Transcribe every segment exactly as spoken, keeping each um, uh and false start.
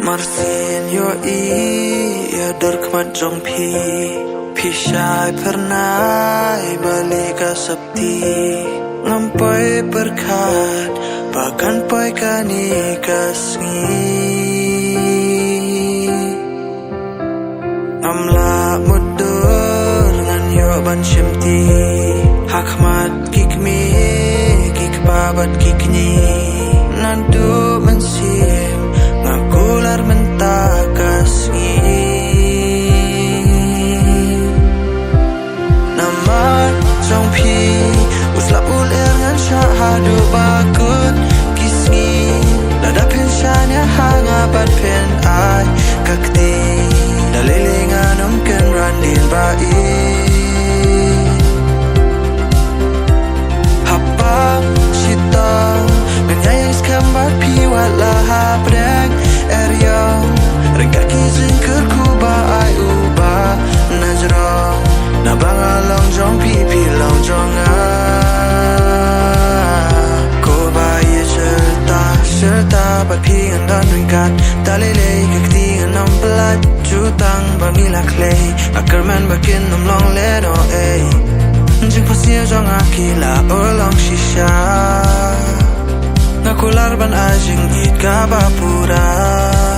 Marsien ïohi ïa dur khmat jong phi, phi shai phyrnai ba leh ka sopti. Ngam poi pyrkhat ba kan poi kane ka sngi. Ngam lah mutdur ngan ïoh ban shimti ha khmat ki kmie ki kpa bad ki kñi. Naduh mynsiem nga kular mynta ka sngi. Namar jong phi u slap u lyer ngan shah haduh ba kut ki sngi. Lada phin shaniah ha nga bad phin ai ka kti, da lei lei ngan ym kynran dien ba ïeit. Hapang shitom ngan ïaid skhem bad phi wat la hapdeng eriong. Ryngkat ki jingkyrkhu ba ai u Bah Najrong. Naba nga long jong phi, phi long jong nga. Ko Bah ïeit, syrta syrta bad phi ngan don ryngkat. Da lei lei ka kti ngan ym pynlait. Jutang ba ngi la khlei, nga kyrmen ba kin ym long lehnoh ei. Jingphohsniew jong nga ki la urlong shisha. Nga kular ban ai jingïeit kaba pura.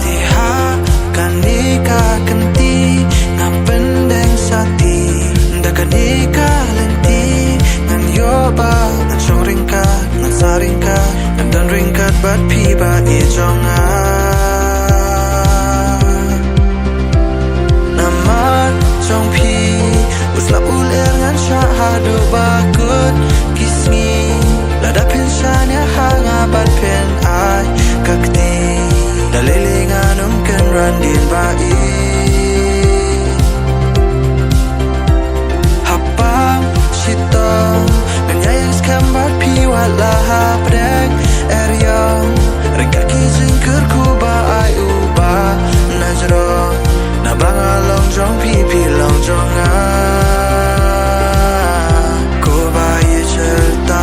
Te ha kane ka kynti nga pyndeng sati. Da kane ka lynti ngan ïoh ba ngan shong ryngkat, ngan sah ryngkat, ngan don ryngkat bad phi Bah ïeit jong nga. Namar jong phi u slap u lyer ngan shah haduh ba kut ki sngi. Lada phin shaniah ha nga bad phin ai ka kti, da lei lei ngan ym kynran dien ba ïeit. Hapang shitom ngan ïaid skhem bad phi wat la hapdeng eriong. Ryngkat ki jingkyrkhu ba ai u Bah Najrong. Naba nga long jong phi, phi long jong nga. Ko Bah ïeit, syrta.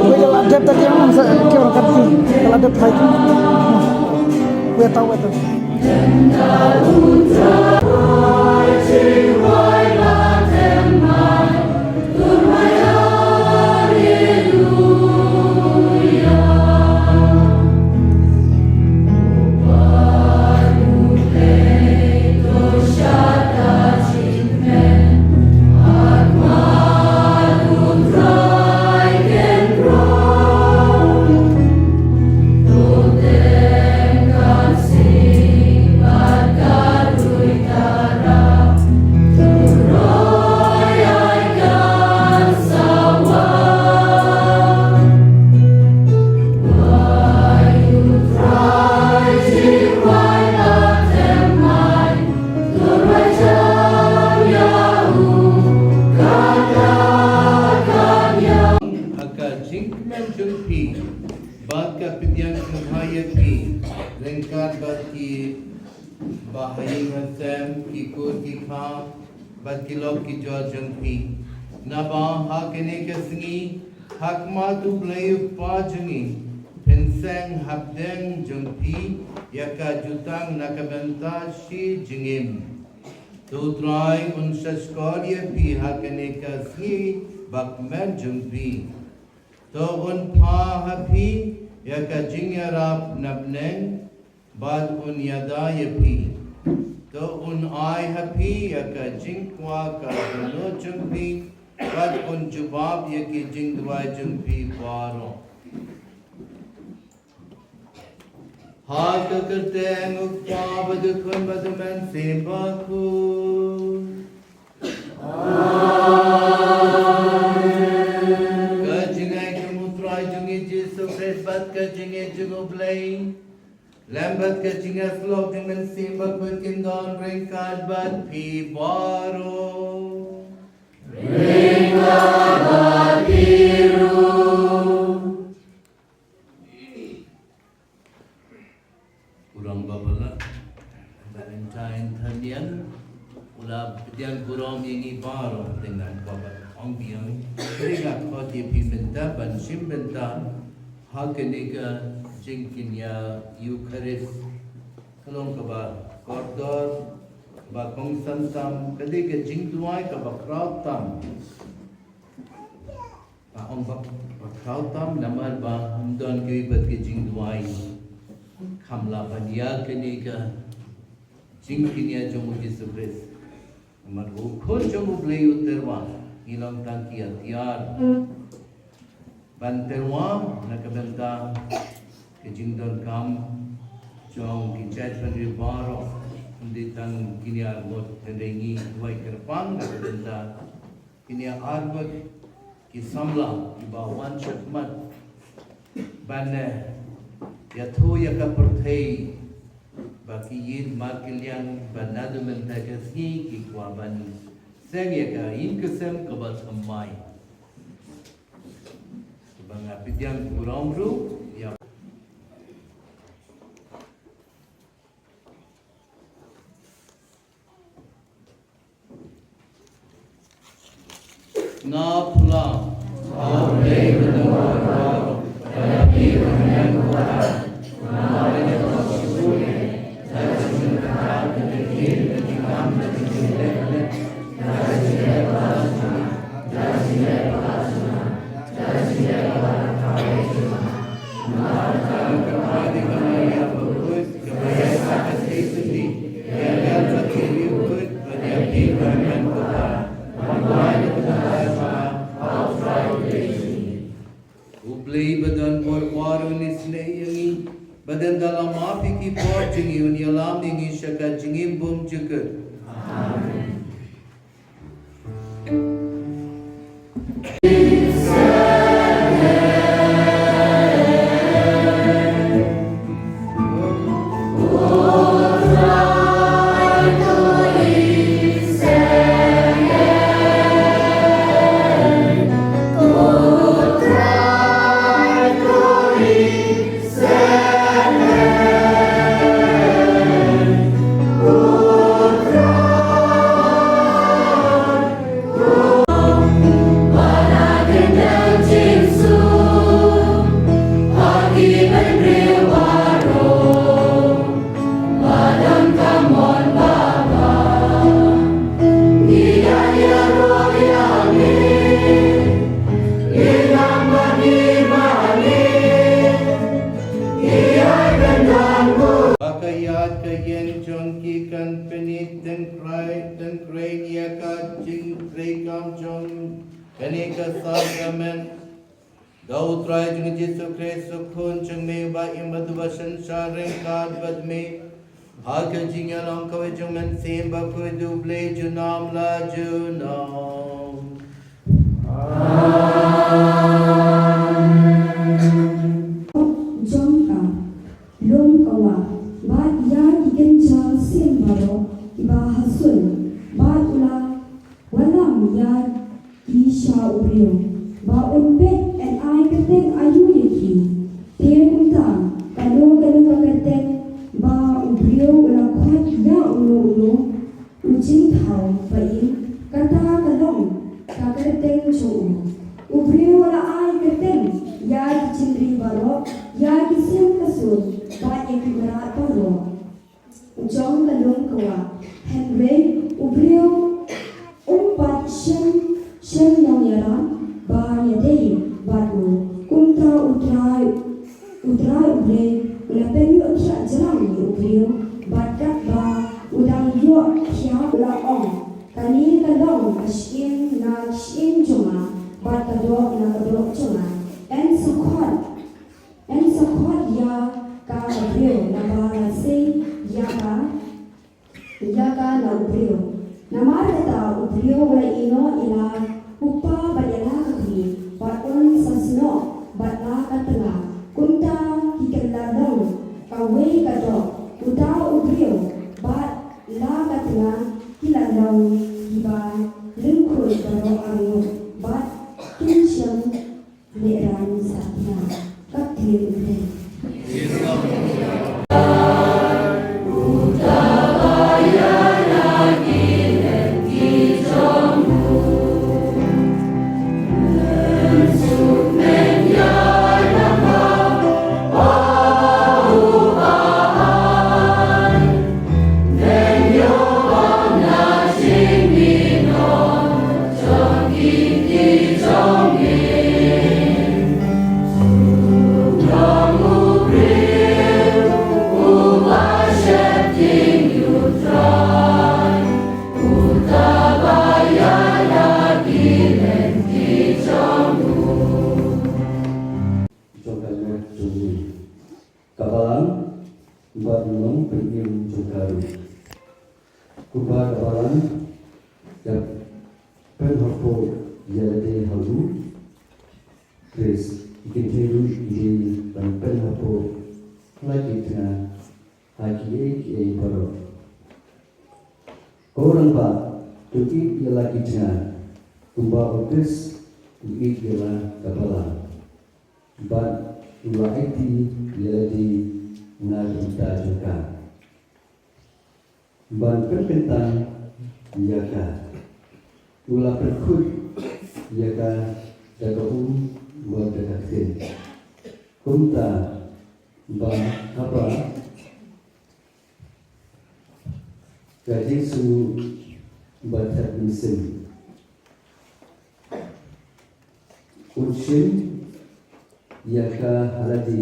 Wei, ka la dep ta ki ong sa ki ong ka ti, ka la dep phai ki. Wei ta, wei ta. Ha ka jingkmen jong phi bad ka pdiang jong phi ïa phi, ryngkat bad ki bahaïing hasem, ki kur ki kha bad ki lok ki jor jong phi. Naba ha kane ka sngi, ha khmat U Blei U Kpa jong ngi, phin seng hapdeng jong phi ïa ka jutang na ka bynta shi jingim. To U Trai un sa shkor ïa phi ha kane ka sngi bakmen jong phi. To un phah ha phi ïa ka jingïarap na bneng, bad un ïada ïa phi. To un ai ha phi ïa ka jingkwah ka dohnud jong phi, bad un jubab ïa ki jingduwai jong phi baroh. Ha ka kyrteng U Kpa bad U Khun bad U Mynsiem Bakhuid. Ka jingngeit jong U Trai jong ngi Jisu Khrist bad ka jingngeit jong U Blei, lem bad ka jingïasyllok jong U Mynsiem Bakhuid kin don ryngkat bad phi baroh. Ryngkat bad phi ruh. Kurang babala, Valentine Thanniang, u la pdiang burom ïa ngi baroh, teng ngan kwah ban ong biang, ring nga khot ïa phi mynta ban shim bynta ha kane ka jingkñia Eucharist. Ka long kaba kordor, kaba kongsan tam, ka dei ka jingduwai kaba khraw tam. Ba ong ba, ba khraw tam namar ba ym don kiwei pat ki jingduwai. Kham lah ban ïa kane ka jingkñia jong U Jisu Khrist. Namar U Khun jong U Blei u tyrwa, ngi long tang ki atiar ban tyrwa na ka bynta ka jingdonkam jong ki jaitbynriew baroh. Ym dei tang kine ar ngut, hynrei ngi duwai kyrpang na ka bynta kine ar ngut ki samla kiba wan shakhmat ban, eh, ïathuh ïa ka pyrthei ba ki ïeit markylliang, ba naduh mynta ka sngi ki kwah ban seng ïa ka ïing ka sem kaba thymmai. Ba nga pdiang burom ruh ïa Nga pula. U Blei ba don bor baroh un isynei ïa ngi, ba dang da la map ïa ki pop jong ngi, un ïalam ïa ngi sha ka jingim bymjukut. Amen. Ba ka ïaid ka ïeng jong ki kan pyni tyngkrai, tyngkrai ïa ka jingtrei kam jong kane ka sakrament. Da U Trai jong ngi Jisu Khrist, U Khun jong me, uba im bad uba synshar ryngkat bad me, ha ka jingïalam kawei jong U Mynsiem Bakhuid, U Blei junom la junom. Jong ka lum ka wah, bad ïa ki kynja sien baroh kiba ha suiñ, bad u la wallam ïa ki sha u briew, ba un peit un ai kyrteng aïu ïa ki. Te kumta, kano kano ka kyrteng ba u briew u la khot ïa uno uno u jingthaw ba im, kata ka long ka kyrteng jong u. U briew u la ai kyrteng ïa ki jingri baroh, ïa ki sien ka suiñ bad ïa ki mrad baroh jong ka lum ka wah. Hynrei u briew um pat shem, shem nongïalam ba ïadei bad u. Kumta U Trai, U Blei u la pynïoh thiah jlang ïa u briew, bad katba u dang ïoh thiah u la ong, kane ka long ka shyieng na ki shyieng jong nga, bad ka doh na ka doh jong nga. Yn sa khot, yn sa khot ïa ka ka briew, naba la sei ïa ka ïa ka na u briew. Namar kata u briew u la ïehnoh ïa la u kpa bad ïa la ka kmie, bad un sa snoh bad la ka tnga. Kumta ki kylla long kawei ka doh, uta u briew bad la ka tnga ki la long kiba lyngkhuid baroh arngut, bad kin shym lehrain satia. Ka ktien U Blei. Jong ka met jong ngi. Ka balang bad u nongpynim jong ka ruh. Kumba ka balang ka pynhapoh ïa lade ha u Khrist, ki kynthei ruh ki dei ban pynhapoh la ki tnga ha kiei kiei baroh. Ko rangbah, to ïeit ïa la ki tnga kumba u Khrist u ïeit ïa la ka balang, bad u la aiti ïa lade na ka bynta jong ka. Ban pynkyntang ïa ka, u la pynkhuid ïa ka da ka um bad da ka ktien. Kumta ba haba ka jingsngew ba thep mynsiem, un shim ïa ka ha lade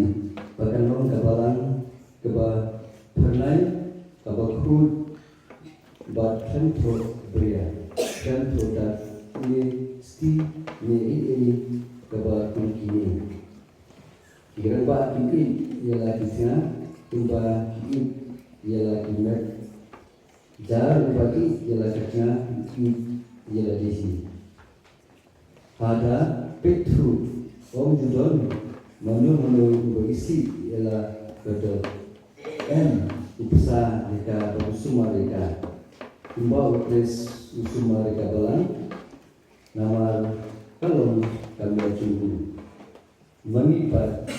ba kan long ka balang kaba phyrnai, kaba khuid, bad khlem thoh bria, khlem thoh dak, ne sti, ne ei ei kaba kum kine. Ki rangbah kin ïeit ïa la ki tnga kumba ki ïeit ïa la ki met. Jar uba ïeit ïa la ka tnga u ïeit ïa lade hi. Haba peit through, ym ju don mano mano uba isih ïa la ka doh. Em u bsa ïa ka bad u sumar ïa ka, kumba u Khrist u sumar ïa ka balang, namar ka long ka met jong u. Ma ngi pat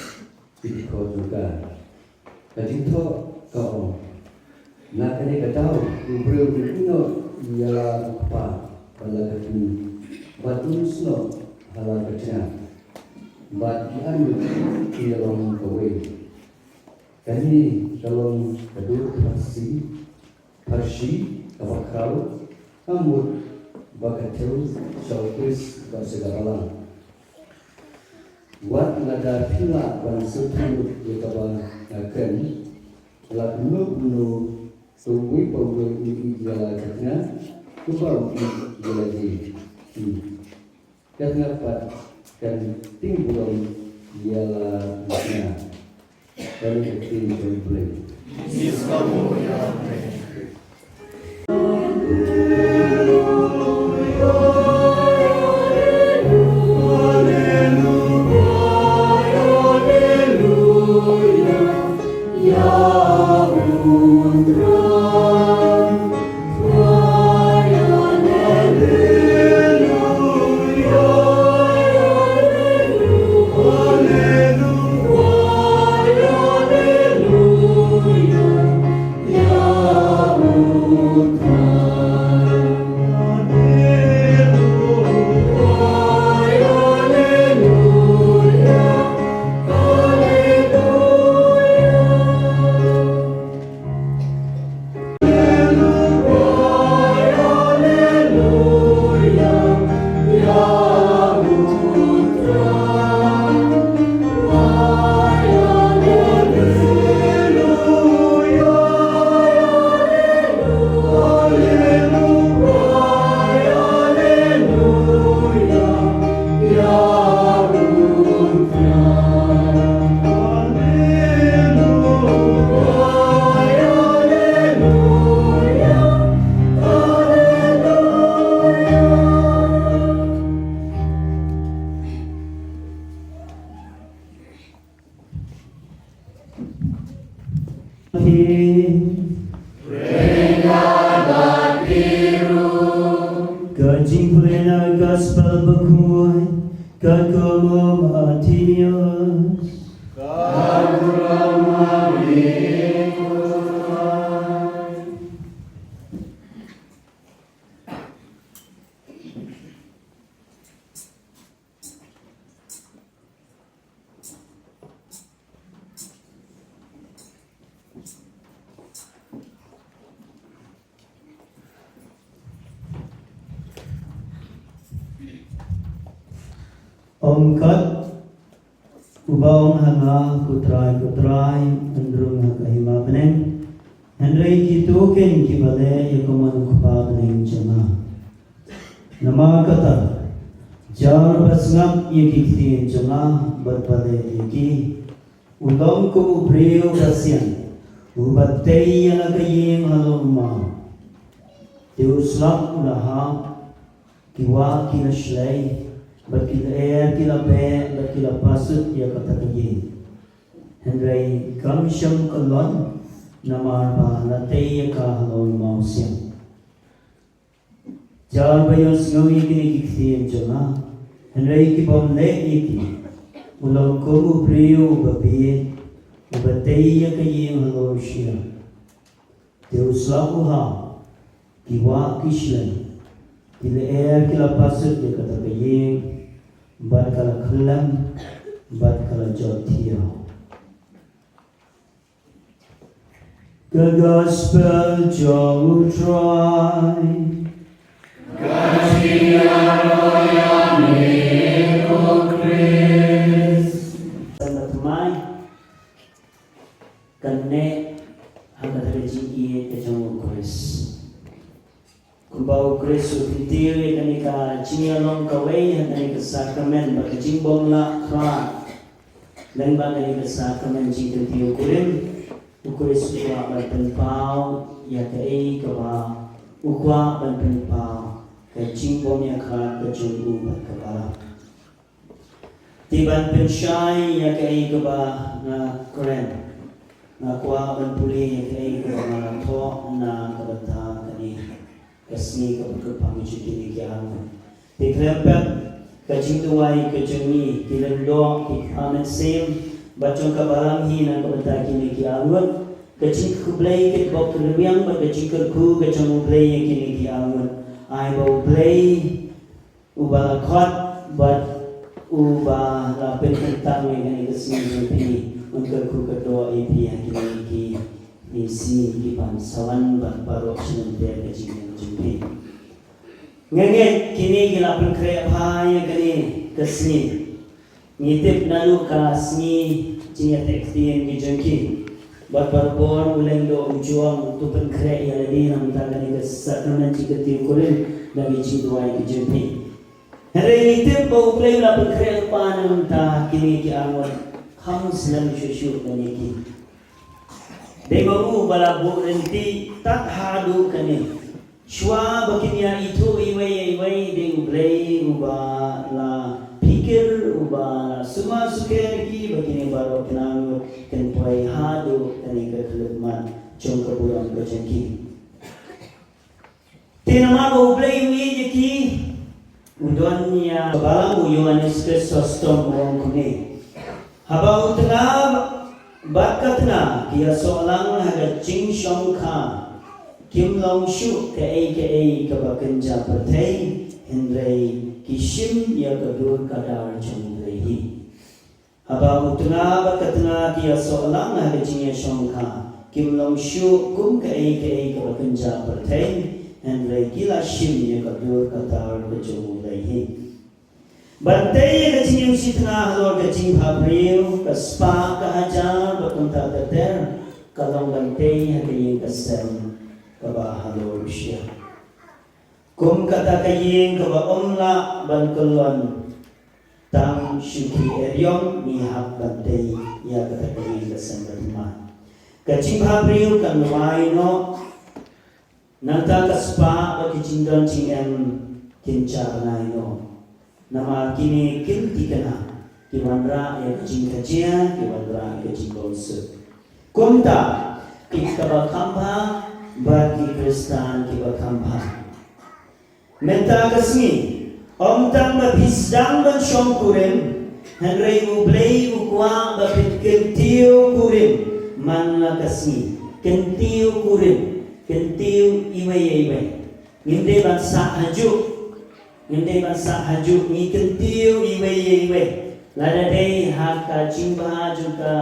ki dkhot jong ka. Ka jingthoh ka ong, na kane ka daw u briew un ïehnoh ïa la u kpa bad la ka kmie, bad un snoh ha la ka tnga, bad ki arngut kin ïalong kawei. Kane ka long ka dur pharshi, pharshi kaba khraw, ka mut ba ka thew sha u Khrist bad sha ka balang. Wat lada phi lah ban sngewthuh ïa kaba nga kren, la kumno kumno, to uwei pa uwei un ïeit ïa la ka tnga kumba u ïeit ïa lade hi. Ka tnga pat kan tieng burom ïa la ka tnga. Kane ka ktien jong U Blei. Ka jingpule na ka Gospel bakhuid katkum u Mathaios. Ym kat uba ong ha nga, Ko Trai, Ko Trai, yn rung ha ka hima bneng, hynrei kito kin kiba leh ïa ka mon u Kpa bneng jong nga. Namar kata, jar ba sngap ïa ki ktien jong nga bad ba leh ïa ki, u long kum u briew ba sian uba tei ïa la ka ïing halor u maw. Te u slap u la hap, ki wah ki la shlei, bad ki lyer ki la beh, bad ki la pasut ïa kata ka ïing. Hynrei kam shym kyllon, namar ba la tei ïa ka halor u mawsiang. Jar ba ïohsngew ïa kine ki ktien jong nga, hynrei ki bym leh ïa ki, u long kum u briew uba bieit, uba tei ïa ka ïing halor u shyiap. Te u slap u hap, ki wah ki shlei, ki lyer ki la pasut ïa kata ka ïing, bad ka la khyllem, bad ka la jot thiaw. Ka Gospel jong u Trai. Ka jingïaroh ïa me, ko Khrist. Sa na tmai. Kane ha kata ka jingïeit ka jong u Khrist. Kumba u Khrist u kyntiew ïa kane ka jingïalong kawei ha kane ka sakramen bad ka jingbym lah khrat lyngba kane ka sakramen jingkyntiew kurim, u Khrist u kwah ban pynpaw ïa kaei kaba u kwah ban pynpaw, ka jingbym ïa khrat ka jong u bad ka balang. Te ban pynshai ïa kaei kaba nga kren, nga kwah ban pule ïa kaei kaba nga la thoh na ka bynta kane ka sngi kaba kyrpang jong kine ki arngut. Te khlem pep, ka jingduwai ka jong ngi, ki lyngdoh, ki kpa mynsiem bad jong ka balang hi na ka bynta kine ki arngut. Ka jingkhublei katba kyrwiang bad ka jingkyrkhu ka jong U Blei ïa kine ki arngut. Ai ba U Blei uba la khot bad uba la pynkyntang ïa kane ka sngi jong phi, un kyrkhu kyrdoh ïa phi ha kine ki sngi kiban sa wan bad baroh shi lynter ka jingim jong phi. Nga ngeit kine ki la pynkhreh bha ïa kane ka sngi. Ngi tip naduh ka sngi jingïateh ktien ki jong ki. Bad barabor u lyngdoh u jong, to pynkhreh ïa lade na bynta kane ka sakramen jingkyntiew kurim da ki jingduwai ki jong phi. Hynrei ngi tip ba U Blei u la pynkhreh lypa na bynta kine ki arngut kham slem shuh shuh na ki. Dei ma u ba la buh lynti tad haduh kane. Shuwa ba kin ïa ithuh iwei ïa iwei, dei U Blei uba la phikir, uba la sumar sukher ïa ki ba kine baroh kin nang kin poi haduh kane ka khyllipmat jong ka burom ka jong ki. Te namar ba U Blei u ïeit ïa ki, u don ïa ka balang u Ïoannis Chrysostom u ong kumne. Haba u tnga bad ka tnga ki ïasoh lang ha ka jingshongkha, kim long shuh kaei kaei kaba kynja pyrthei, hynrei ki shim ïa ka dur ka dar jong U Blei hi. Haba u tnga bad ka tnga ki ïasoh lang ha ka jingïashongkha, kim long shuh kum kaei kaei kaba kynja pyrthei, hynrei ki la shim ïa ka dur ka dar ka jong U Blei hi. Ban tei ïa ka jingim shi tnga halor ka jingpha briew, ka spah ka hajar bad kumta ter ter, ka long ban tei ha ka ïing ka sem kaba halor u shyiap. Kum kata ka ïing kaba ym lah ban kyllon tang shu ki eriong, ngi hap ban tei ïa kata ka ïing ka sem ka thymmai. Ka jingpha briew kan wai noh, nangta ka spah bad ki jingdon jingem kin jar ngai noh. Namar kine kim thikna, ki wanrah ïa ka jingkajia, ki wanrah ïa ka jingbymsuk. Kumta, ki kaba kham bha bad ki Khristan kiba kham bha, mynta ka sngi, ym tang ba phi sdang ban shong kurim, hynrei U Blei u kwah ba phin kyntiew kurim man la ka sngi. Kyntiew kurim, kyntiew iwei ïa iwei. Ngim dei ban sah hajuh. Ngim dei ban sah hajuh, ngi kyntiew iwei ïa iwei. Lada dei ha ka jingbha jong ka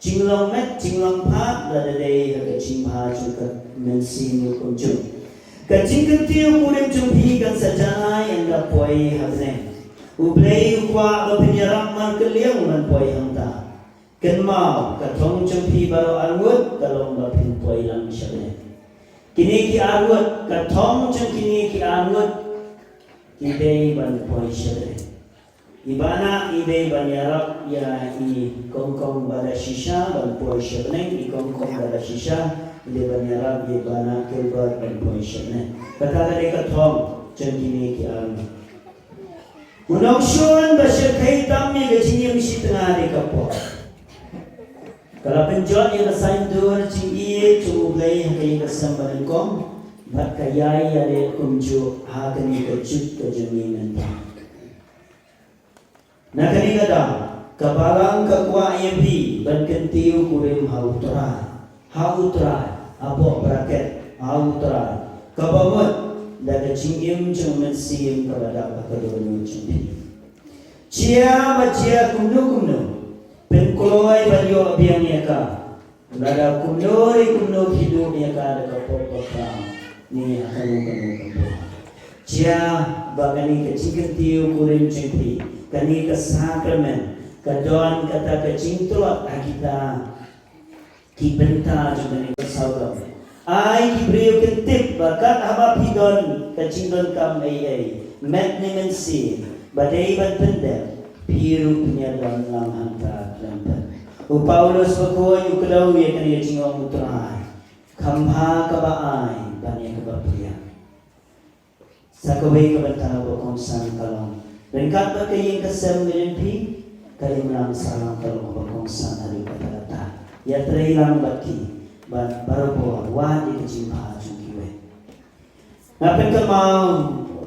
jinglong met jinglong phad, lada dei ha ka jingbha jong ka mynsiem kumjuh. Ka jingkyntiew kurim jong phi kan sa jan lai ynda poi ha bneng. U Blei u kwah ba phin ïarap markylliang ban poi hangta. Kynmaw, ka thong jong phi baroh arngut ka long ba phin poi lang sha bneng. Kine ki arngut, ka thong jong kine ki arngut, ki dei ban poi sha bneng. I Bana i dei ban ïarap ïa i Kongkong Bada Shisha ban poi sha bneng, i Kongkong Bada Shisha i dei ban ïarap ïa i Bana Gilbert ban poi sha bneng. Kata ka dei ka thong jong kine ki arngut. U nongshun ba shyrkhei tam ïa ka jingim shi tnga dei ka pop. Ka la pynjot ïa ka saiñdur jingïeit jong U Blei ha ka ïing ka sem ba nyngkong, bad ka ïai ïaleh kumjuh ha kane ka juk ka jong ngi mynta. Na kane ka daw, ka Balang ka kwah ïa phi ban kyntiew kurim ha U Trai, ha U Trai, hapoh bracket, ha U Trai, kaba mut da ka jingim jong U Mynsiem kaba dap ha ka dohnud jong phi. Jia ba jia kumno kumno, pynkloi ban ïoh biang ïa ka. Lada kumno re kumno phi duh ïa ka da ka pop ba khraw ne ha kano kano ka por. Jia ba kane ka jingkyntiew kurim jong phi, kane ka sakramen, ka don kata ka jingtlot ha kita ki bynta jong kane ka sawdong. Ai ki briew kin tip ba kat haba phi don ka jingdonkam ei ei, met ne mynsiem, ba dei ban pyndep, phi ruh phin ïadon lang hangta khlem pep. U Paulus bakhuid u kdew ïa kane ka jingong U Trai, kham bha kaba ai ban ïa kaba pdiang. Sa kawei ka bynta ba kongsan ka long, ryngkat bad ka ïing ka sem ka jong phi, ka imlang sahlang ka long ba kongsan haduh katta katta. Ïatrei lang bad ki, bad barabor wad ïa ka jingbha jong kiwei. Nga pynkynmaw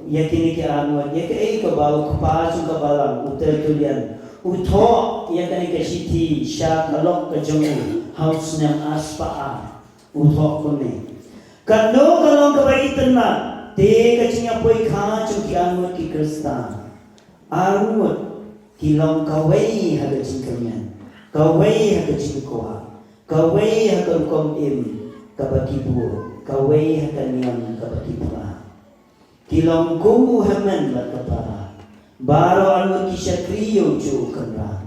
ïa kine ki arngut, ïa kaei kaba u kpa jong ka Balang, u Tertullian, u thoh ïa kane ka shithi sha ka lok ka jong u ha u snem ar spah ar. U thoh kumne: Katno ka long kaba itynnad te ka jingïapoikha jong ki arngut ki Khristan. Arngut ki long kawei ha ka jingkyrmen, kawei ha ka jingkwah, kawei ha ka rukom im kaba ki bud, kawei ha ka niam kaba ki phla. Ki long kum u hynmen bad ka para. Baroh arngut ki shakri ïa ujuh u Kynrad.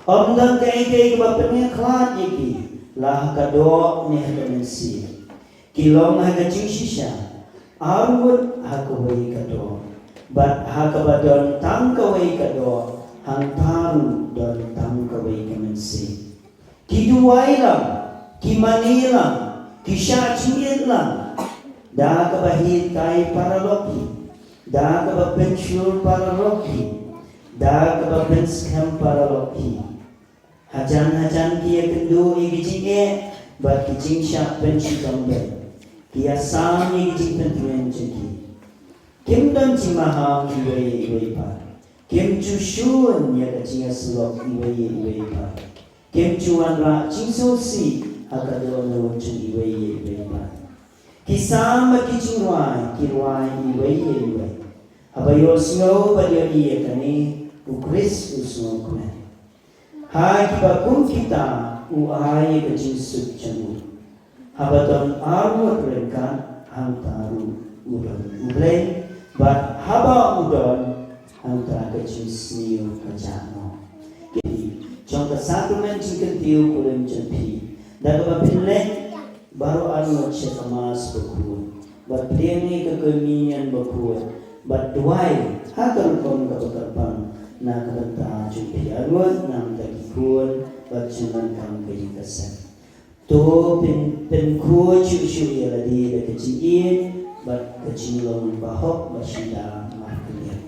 Ym don kaei kaei kaba pynïakhlad ïa ki, la ha ka doh ne ha ka mynsiem. Ki long ha ka jingshisha, arngut ha kawei ka doh, bad ha kaba don tang kawei ka doh, hangta ruh don tang kawei ka mynsiem. Ki duwai lang, ki mane lang, ki shah jingit lang, da kaba hikai paralok hi, da kaba pynshur paralok hi, da kaba pynskhem paralok hi. Hajan hajan ki ïakynduh ïa ki jingeh bad ki jingshah pynshitom beit. Ki ïasam ïa ki jingpyntngen jong ki. Kim don jingmaham iwei ïa iwei pat. Kim ju shun ïa ka jingïasyllok iwei ïa iwei pat. Kim ju wanrah jingsngewsih ha ka dohnud jong iwei ïa iwei pat. Ki sam bad ki jingrwai, ki rwai iwei ïa iwei. Haba ïohsngew bad ïohi ïa kane, u Khrist u sngewkmen. Ha kiba kum kita u ai ïa ka jingsuk jong u. Haba don arngut ryngkat, hangta ruh u don U Blei, bad haba u don, hangta ka jingsniew ka jah noh. Ki jong ka sakramen jingkyntiew kurim jong phi, da kaba phin leit baroh arngut sha ka Mass bakhuid, bad pdiang ïa ka Komunion bakhuid, bad duwai ha ka rukom kaba kyrpang na ka bynta jong phi arngut, na ka bynta ki khun bad jingdonkam ka ïing ka sem. To pyn, pynkhuid shuh shuh ïa lade da ka jingïeit bad ka jinglong bahok ba shisha markylliang.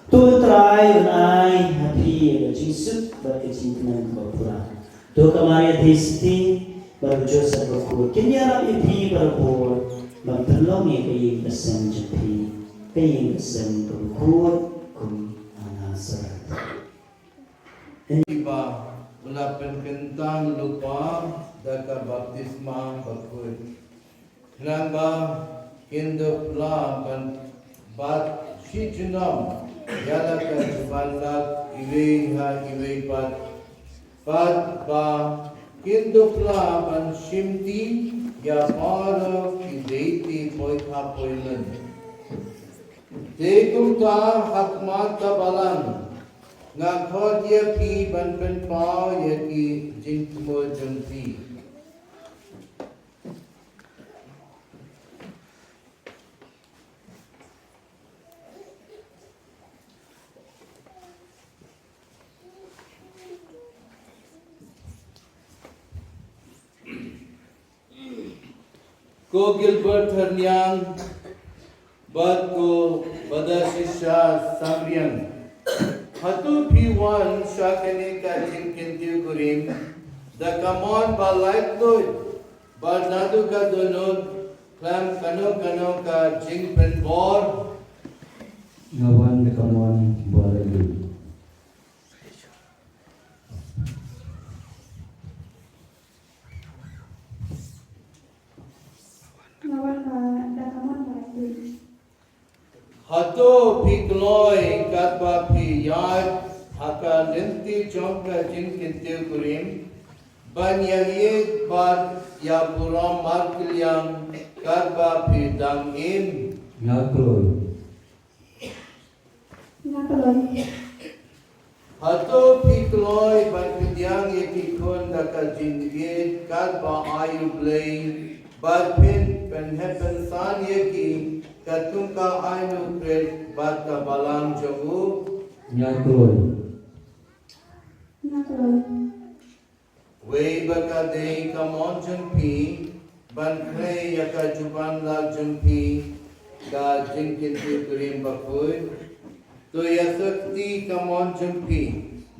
To U Trai un ai ha phi ïa ka jingsuk bad ka jingkmen kaba pura. To ka Maria Theisotti, Joseph bakhuid, kin ïarap ïa phi barabor ban pynlong ïa ka ïing ka sem jong phi, ka ïing ka sem kaba khuid kum ha Nasareth. Ba u la pynkyntang lypa da ka baptisma bakhuid. Khnang ba kin dup lah ban bat shi junom ïa la ka jubab lak iwei ha iwei pat. Bad ba kin dup lah ban shimti ïa baroh ki deiti poi ha poi lynti. Te kumta ha khmat ka balang nga khot ïa phi ban pynpaw ïa ki jingthmu jong phi. Ko Gilbert Thyrniang, bad ko Badashisha Samriang. Hato phi wan sha kane ka jingkyntiew kurim da ka mon ba laitluid, bad naduh ka dohnud khlem kano kano ka jingpynbor? Nga wan da ka mon ba laitluid. Nga wan ba da ka mon ba laitluid. Hato phi kloi katba phi ïaid ha ka lynti jong ka jingkyntiew kurim ban ïaieit bad ïaburom markylliang katba phi dang im? Nga kloi. Nga kloi. Hato phi kloi ban pdiang ïa ki khun da ka jingïeit katba ai U Blei, bad phin pynheh pynsan ïa ki katkum ka aiñ U Khrist bad ka balang jong u? Nga kloi. Nga kloi. Wei ba ka dei ka mon jong phi ban khlei ïa ka jubab lak jong phi ka jingkyntiew kurim bakhuid. To ïasuk kti ka mon jong phi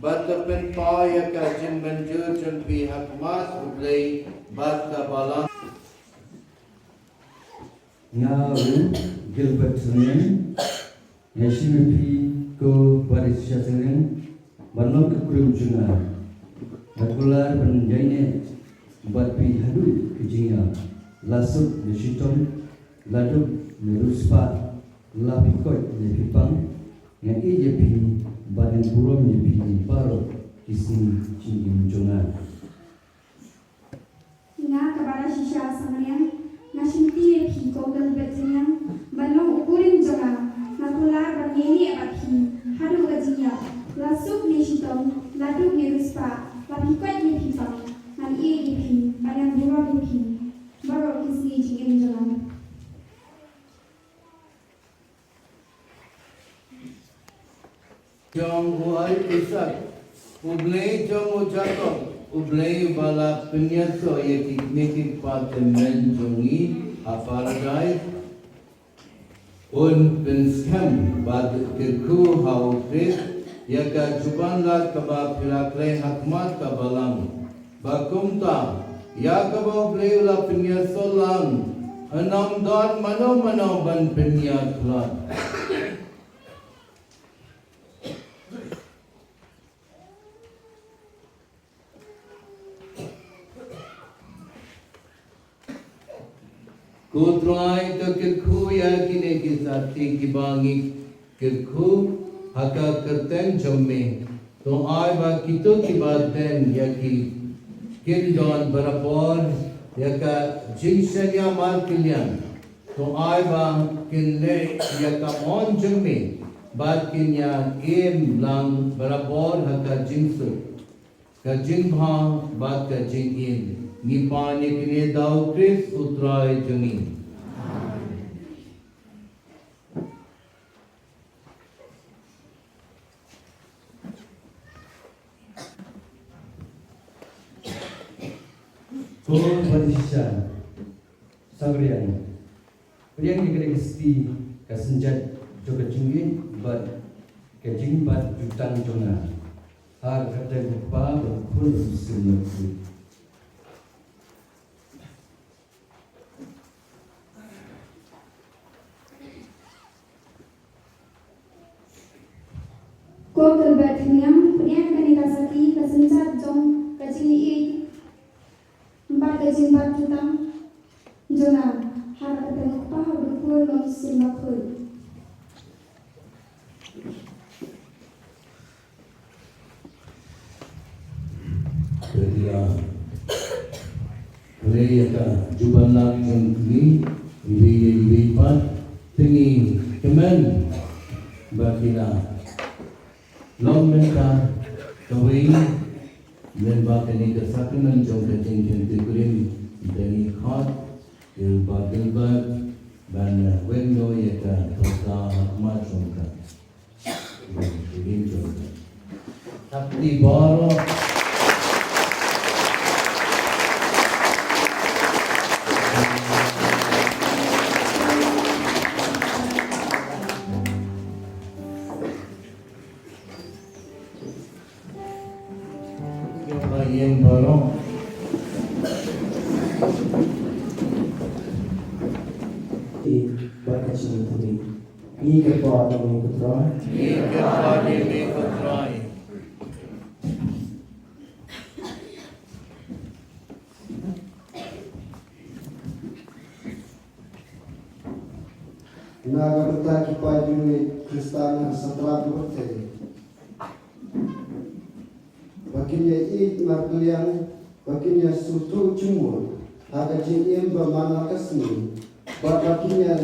bad to pynpaw ïa ka jingmynjur jong phi ha khmat U Blei bad ka balang. Nga u Gilbert Thyrniang, nga shim ïa phi ko Badashisha Samriang ban long ka kurim jong nga. Nga kular ban ïaineh bad phi haduh ka jingïap, la suk ne shitom, la duk ne riewspah, la phi koit ne phi pang. Nga ïeit ïa phi bad ngan burom ïa phi baroh ki sngi jingim jong nga. Nga ka Badashisha Samriang, nga shimti ïa phi ko Gilbert Thyrniang ban long u kurim jong nga. Nga kular ban ïaineh bad phi haduh ka jingïap, la suk ne shitom, la duk ne riewspah, la phi koit ne phi pang. Ngan ïeit ïa phi bad ngan burom ïa phi baroh ki sngi jingim jong nga. Jong u Isaac, U Blei jong u Jakob, U Blei uba la pynïasoh ïa ki kmie ki kpa tymmen jong ngi ha Paradais, un pynskhem bad kyrkhu ha U Khrist ïa ka jubab lak kaba phi la khlei ha khmat ka balang. Ba kumta, ïa kaba U Blei u la pynïasoh lang, ym don mano mano ban pynïakhlad. Ko Trai, to kyrkhu ïa kine ki sati kiba ngi kyrkhu ha ka kyrteng jong me. To ai ba kito kiba don ïa ki kin don barabor ïa ka jingshaniah markylliang. To ai ba kin leh ïa ka mon jong me bad kin ïa im lang barabor ha ka jingsuk, ka jingbha bad ka jingim. Ngi pan ïa kine da U Khrist U Trai jong ngi. Ko Badashisha Samriang, pdiang ïa kane ka sti ka synjat jong ka jingïeit bad ka jingbat jutang jong nga. Ha ka kyrteng U Kpa bad U Khun bad U Mynsiem Bakhuid. Ka thniang pdiang kane ka saki ka synshar jong ka jingïeit bad ka jingbat jutang jong nga ha ka kyrteng U Kpa, U Khun bad U Mynsiem Bakhuid. Te ïa ka jubab na jong ngi, iwei ïa iwei pat, te ngi kmen ba ki la long mynta kawei lyngba kane ka sakramen jong ka jingkyntiew kurim. Te ngi khot ïa u Bah Gilbert ban weng noh ïa ka thokta ha khmat jong ka. Thapti baroh. Ïa ba ïeng baroh. Ïa ba ka jingthmu. Ngi kyrpad ïa me ko Trai. Ngi kyrpad ïa me ko Trai. Na ka bynta ki paidbah Khristan ha satlak ka pyrthei, ba kin ïa ïeit markylliang, ba kin ïa sngewthuh jingmut ha ka jingim ba man la ka sngi, bad ba kin ïa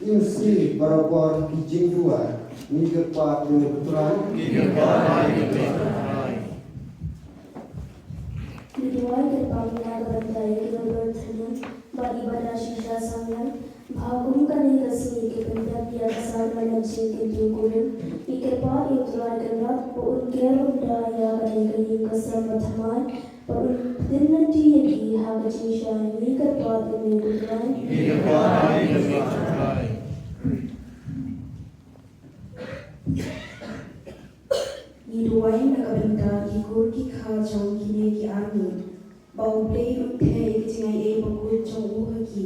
im sngi barabor ha ki jingduwai. Ngi kyrpad ïa me ko Trai. Ngi kyrpad ïa me ko Trai. Ngi duwai kyrpang na ka bynta ïa ki baroh thylliej bad i ba da shisha samla, ba ha kum kane ka sngi ki pyndep ïa ka sakramen jingkyntiew kurim. Ngi kyrpad ïa U Trai Kynrad ba un ker un da ïa kane ka ïing ka sem bathymmai, ba un pynlynti ïa ki ha ka jingshai. Ngi kyrpad ïa me ko Trai. Ngi kyrpad ïa me ko Trai. Ngi duwai na ka bynta ki kur ki kha jong kine ki arngut, ba U Blei un theh ïa ki jingaiei bakhuid jong u ha ki,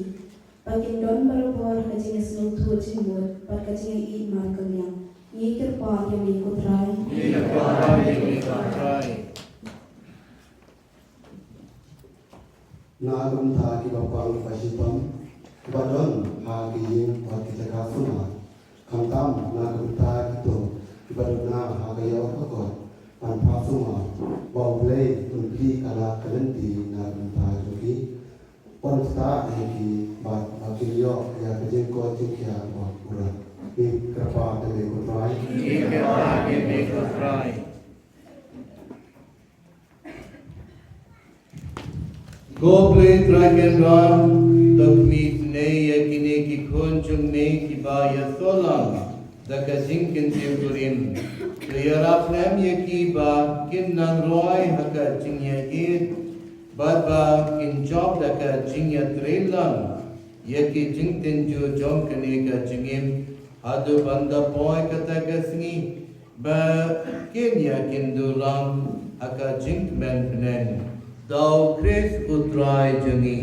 ba kin don barabor ha ka jingïasngewthuh jingmut bad ka jingïeit markylliang. Ngi kyrpad ïa me ko Trai. Ngi kyrpad ïa me ko Trai. Na ka bynta kiba pang kiba shitom, kiba don ha ki ïing bad ki jaka sumar, khamtam na ka bynta kito kiba duna ha ka ïor ka kot ban phah sumar, ba U Blei un plie ka lad ka lynti na ka bynta jong ki, pynstad ïa ki bad ba kin ïoh ïa ka jingkoit jingkhiah bad burom. Ngi kyrpad ïa me ko Trai. Ngi kyrpad ïa me ko Trai. Ko Blei Trai Kynrad, to khmih ne ïa kine ki khun jong me kiba ïasoh lang da ka jingkyntiew kurim. To ïarap lem ïa ki ba kin nang roi ha ka jingïaieit, bad ba kin jop da ka jingïatrei lang ïa ki jingtynjuh jong kane ka jingim, haduh ban da poi kata ka sngi, ba kin ïa kynduh lang ha ka jingkmen bneng. Da U Khrist U Trai jong ngi.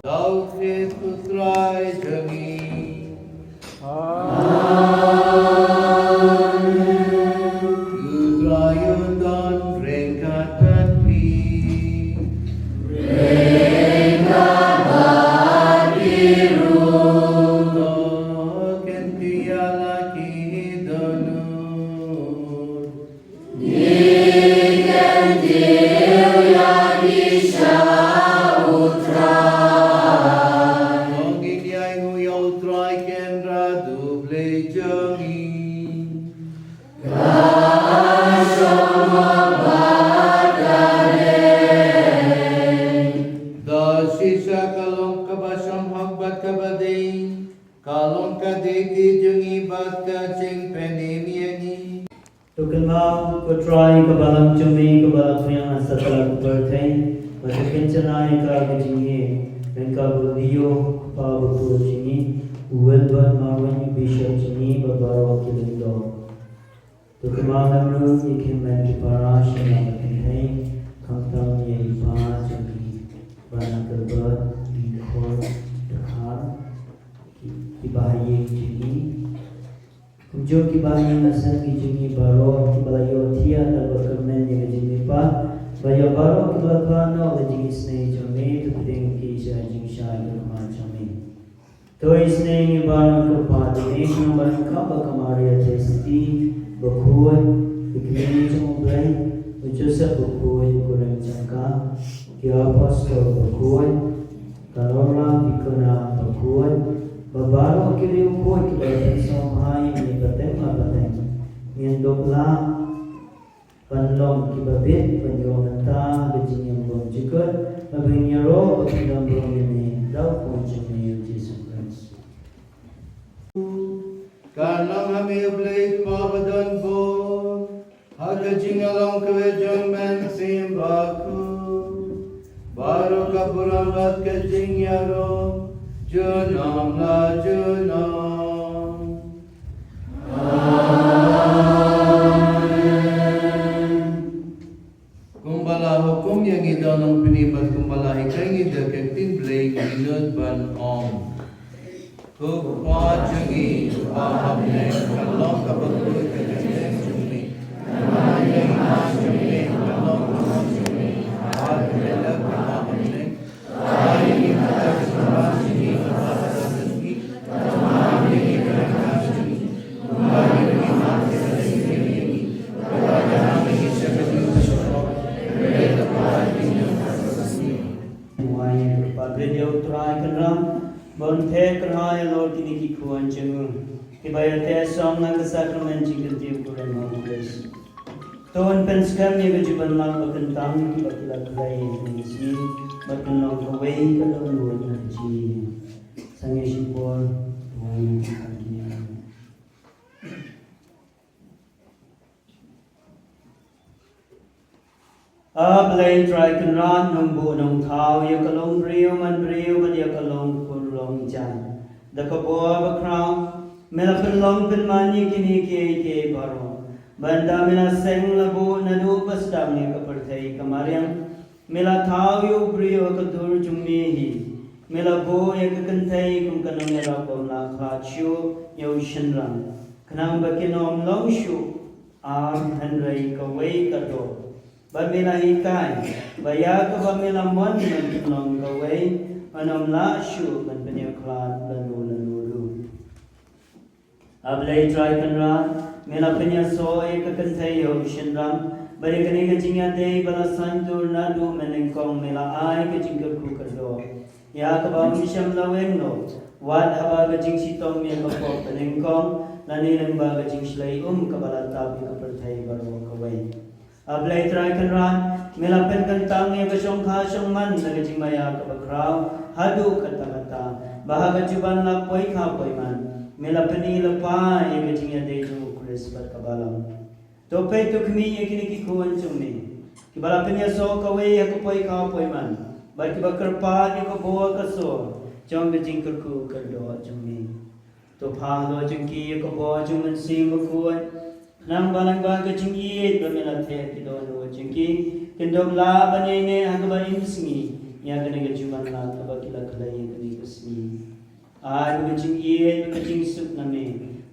Da U Khrist U Trai jong ngi. Amen. U Trai un don ryngkat bad phi. Ryngkat bad phi ruh. To kyntiew ïa la ki dohnud. Ngi kyntiew ïa phi sha U Trai. To ngin ïai nguh ïa U Trai Kynrad U Blei jong ngi. Ka shong ha bad ka dei. Da shisha ka long kaba shong ha bad kaba dei. Ka long ka dei jong ngi bad ka jingpynim ïa ngi. To kynmaw ko Trai ka balang jong me kaba la pynïaid ha satlak ka pyrthei, bad to kynshna ïa ka ha ka jingïeit, lyngba u Leo, u kpa bakhuid jong ngi, u Wilbert Marwein, u Bishop jong ngi, bad baroh ki lyngdoh. To kynmaw lem ruh ïa ki hynmen ki para sha la ka pyrthei, khamtam ïa i pa jong ngi, Bah Gilbert, i khun, i dkhar, ki, ki bahaïing jong ngi. Kum Ïa kiba ha ïing ha sem ki jong ngi baroh kiba la ïohthiah da ka kyrmen ïa ka jingmihpat, ba ïa baroh kiba la kynnoh ka jingisynei jong me, to pdiang ki sha jingshai jong me. To isynei ïa baroh, kyrpad ïa me, khnang ba ngi ïa ka Maria Theisotti bakhuid, ka kmie jong U Blei, u Joseph bakhuid, u kurim jong ka, ki apostol bakhuid, ka Laura Vicuna bakhuid, bad baroh ki riewkhuid kiba la pynsngewbha ïa me pateng ma pateng. Ngin dup lah ban long kiba bit ban ïoh mynta ha ka jingim bymjukut, ba ngin ïaroh bad ban burom ïa me da u Khun jong me U Jisu Khrist. Kan long ha me U Blei Kpa badonbor, ha ka jinglong kawei jong U Mynsiem Bakhuid, baroh ka burom bad ka jingïaroh junom la junom. Amen. Kumba la hukum ïa ngi da u Nongpynim bad kumba la hikai ïa ngi da ka ktien Blei, ngi nud ban ong: Ko Kpa jong ngi uba ha bneng, ka long kaba khuid ka kyrteng jong me. Ka long kaba khuid ka kyrteng jong me. Ka long kaba khuid ka kyrteng jong me. Ka long kaba khuid ka kyrteng jong me. Wai, kyrpad ïa U Trai Kynrad, ba un theh kyrhai halor kine ki khun jong u, kiba ïa teh song ha ka sakramen jingkyntiew kurim ha U Khrist. To un pynskhem ïa ka jingban lap ba kyntang kiba ki la khlei ha kine ki sngi, bad kan long kawei ka dohnud ha ka jingim. Sangeh shipor, wai, kyrpad ïa U Trai. A Blei Trai Kynrad, Nongbuh Nongthaw ïa ka longbriew manbriew bad ïa ka longkur longjait, da ka bor bakhraw me la pynlong pynman ïa kine kiei kiei baroh. Bad ynda me la seng la buh naduh ba sdang ïa ka pyrthei ka mariang, me la thaw ïa u briew ha ka dur jong me hi. Me la buh ïa ka kynthei kum ka nongïarap bym lah khlad shuh ïa u shynrang, khnang ba kin ym long shuh ar hynrei kawei ka doh. Bad me la hikai ba ïa kaba me la mon ban pynlong kawei, yn ym lah shuh ban pynïakhlad lano lano ruh. A Blei Trai Kynrad, me la pynïasoh ïa ka kynthei ïa u shynrang, bad ïa kane ka jingïadei ba la saiñdur naduh mynnyngkong me la ai ka jingkyrkhu kyrdoh, ïa kaba ym shym la weng noh, wat haba ka jingshitom ïa ka pop banyngkong, lane lyngba ka jingshlei um kaba la tap ïa ka pyrthei baroh kawei. A Blei Trai Kynrad, me la pynkyntang ïa ka shongkha shongman na ka jingmaïa kaba khraw haduh katta katta, ba ha ka juban la poikha poiman me la pyni lypa ïa ka jingïadei jong U Khrist bad ka balang. To peit, to khmih ïa kine ki khun jong me kiba la pynïasoh kawei ha ka poikha poiman, bad kiba kyrpad ïa ka bor ka sor jong ka jingkyrkhu kyrdoh jong me. To phah halor jong ki ïa ka bor jong U Mynsiem Bakhuid, khnang ba lyngba ka jingïeit ba me la theh ki dohnud jong ki, kin dup lah ban ïaineh ha kaba im sngi ïa kane ka jingwan lad kaba ki la khlei ïa kane ka sngi. Ai ba ka jingïeit bad ka jingsuk na me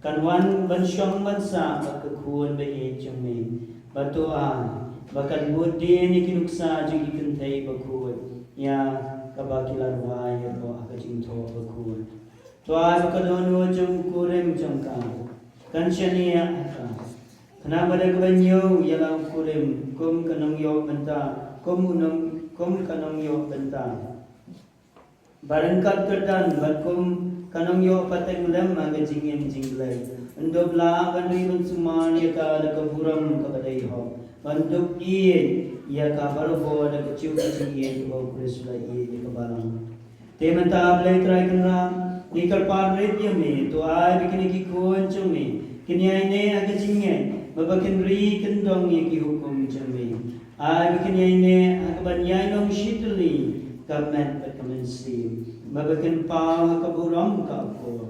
kan wan ban shong ban sah bad ka khun ba ïeit jong me. Bad to ai ba kan bud dien ïa ki nuksa jong ki kynthei bakhuid ïa kaba ki la rwai ïa ka ha ka jingthoh bakhuid. To ai ba ka dohnud jong u kurim jong ka kan shaniah ha ka, khnang ba da kaba ñiew ïa la u kurim kum ka nongïoh bynta, kum u nong, kum ka nongïoh bynta ba ryngkat kyrdan, bad kum ka nongïoh pateng lem ha ka jingim jingblei, yn dup lah ban ri ban sumar ïa ka da ka burom kaba dei hok, ban dup ïeit ïa ka barabor da ka jingïeit kaba U Khrist u la ïeit ïa ka balang. Te mynta, Blei Trai Kynrad, ngi kyrpad rit ïa me, to ai ba kine ki khun jong me kin ïaineh ha ka jingngeit, bad ba kin ri kin dong ïa ki hukum jong me. Ai ba kin ïaineh ha kaban ïai long shitylli ka met bad ka mynsiem, bad ba kin paw ha ka burom ka akor.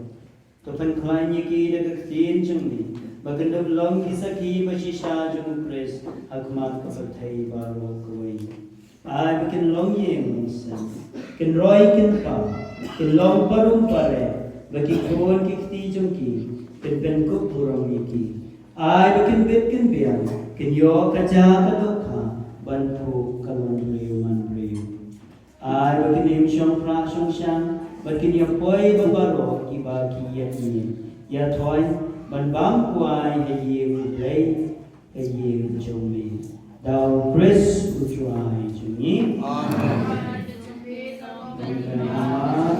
To pynkhlaiñ ïa ki da ka ktien jong me, ba kin dup long ki sakhi ba shisha jong U Khrist ha khmat ka pyrthei baroh kawei. Ai ba kin long ïing long sem, kin roi kin paw, kin long parum pareh, ba ki khun ki kti jong ki kin pynkup burom ïa ki. Ai ba kin bit kin biang, kin ïoh ka ja ka dohkha ban phuh ka longbriew manbriew. Ai ba kin im shongpra shongshang, ba kin ïa poi ba baroh kiba ki ïa ïa ïa thoi ban bam kwai ha ïing U Blei, ha ïing jong me. Da U Khrist U Trai jong ngi. Amen.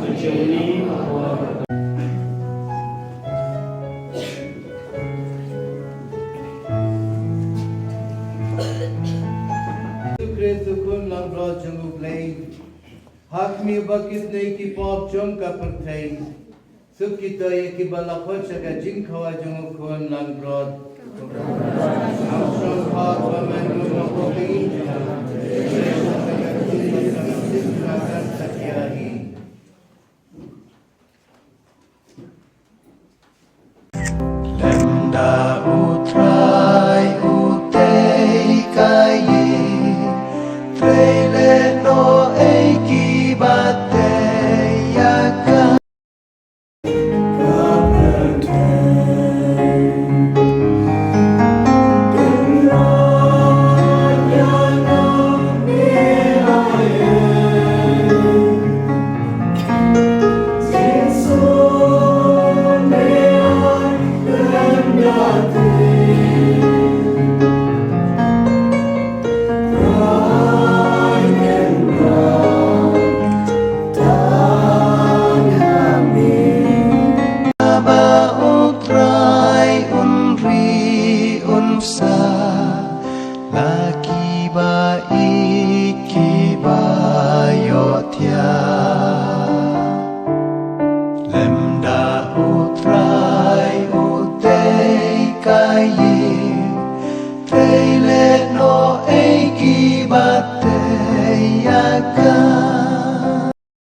Ba jong ngi ka por. Jisu Khrist U Khun langbrot jong U Blei. Ha khmih ba kit nei ki pop jong ka pyrthei. Suk kita ïa kiba la khot sha ka jingkhawa jong U Khun langbrot. Am shong ha ba man u ma ko ka i.